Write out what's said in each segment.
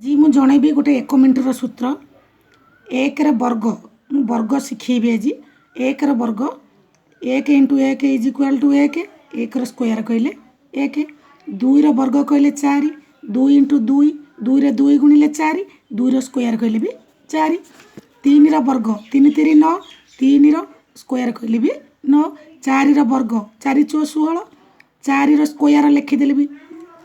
ଆଜି ମୁଁ ଜଣେଇବି ଗୋଟେ 1 ମିନିଟ୍ର ସୂତ୍ର। 1ର ବର୍ଗ, ମୁଁ ବର୍ଗ ଶିଖେଇବି ଆଜି। 1ର ବର୍ଗ 1 into 1 is equal to 1। 1ର square କହିଲେ 1। 2ର ବର୍ଗ କହିଲେ 4। 2 ଇଣ୍ଟୁ 2, 2ରେ 2 ଗୁଣିଲେ 4। 2ର ସ୍କୋୟାର କହିଲେ ବି 4। 3ର ବର୍ଗ 3 ତିରି 9, 3ର ସ୍କୋୟାର କହିଲେ ବି 9। 4ର ବର୍ଗ 4 ଚଉ 16, 4ର ସ୍କୋୟାର ଲେଖିଦେଲେ ବି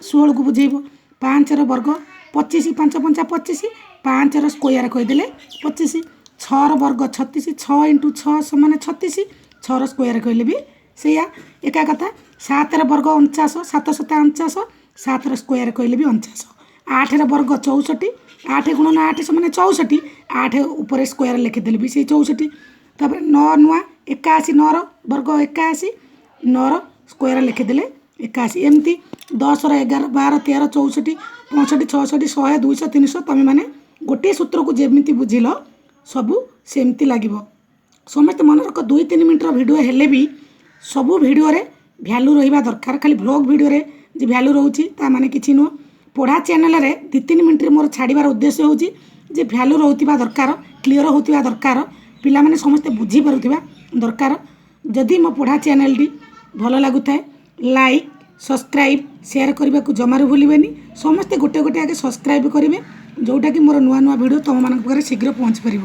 16କୁ ବୁଝେଇବ। 5ର ବର୍ଗ 25, 5 ପଞ୍ଚା 25, 5ର ସ୍କୋୟାର କହିଦେଲେ 25। 6ର ବର୍ଗ 36, 6 ଇଣ୍ଟୁ 6 ସମାନ 36, 6ର ସ୍କୋୟାର କହିଲେ ବି ସେଇଆ ଏକା କଥା। 7ର ବର୍ଗ 49, 7 ସତା 49, 7ର ସ୍କୋୟାର କହିଲେ ବି 49। 8ର ବର୍ଗ 64, 8 ଗୁଣନ 8 ସମାନ 64, 8 ଉପରେ ସ୍କୋୟାର ଲେଖିଦେଲେ ବି ସେଇ 64। ତାପରେ 9 ନୂଆ 81, 9ର ବର୍ଗ 81, 9ର ସ୍କୋୟାର ଲେଖିଦେଲେ 81। ଏମିତି 10ର 11, 12, 13, 64, 65, 66, 100, 200, 300। ତୁମେମାନେ ଗୋଟିଏ ସୂତ୍ରକୁ ଯେମିତି ବୁଝିଲ, ସବୁ ସେମିତି ଲାଗିବ। ସମସ୍ତେ ମନେ ରଖ, 2-3 ମିନିଟ୍ର ଭିଡ଼ିଓ ହେଲେ ବି ସବୁ ଭିଡ଼ିଓରେ ଭ୍ୟାଲୁ ରହିବା ଦରକାର। ଖାଲି ଭ୍ଲଗ୍ ଭିଡ଼ିଓରେ ଯେ ଭ୍ୟାଲୁ ରହୁଛି, ତା ମାନେ କିଛି ନୁହଁ। ପଢ଼ା ଚ୍ୟାନେଲରେ 2-3 ମିନିଟ୍ରେ ମୋର ଛାଡ଼ିବାର ଉଦ୍ଦେଶ୍ୟ ହେଉଛି ଯେ ଭ୍ୟାଲୁ ରହୁଥିବା ଦରକାର, କ୍ଲିଅର ହେଉଥିବା ଦରକାର, ପିଲାମାନେ ସମସ୍ତେ ବୁଝିପାରୁଥିବା ଦରକାର। ଯଦି ମୋ ପଢ଼ା ଚ୍ୟାନେଲଟି ଭଲ ଲାଗୁଥାଏ, ଲାଇକ୍, ସବସ୍କ୍ରାଇବ୍, ସେୟାର କରିବାକୁ ଜମାରୁ ଭୁଲିବେନି। ସମସ୍ତେ ଗୋଟେ ଗୋଟେ ଆଗେ ସବସ୍କ୍ରାଇବ୍ କରିବେ, ଯେଉଁଟାକି ମୋର ନୂଆ ନୂଆ ଭିଡ଼ିଓ ତୁମମାନଙ୍କ ପାଖରେ ଶୀଘ୍ର ପହଞ୍ଚି ପାରିବ।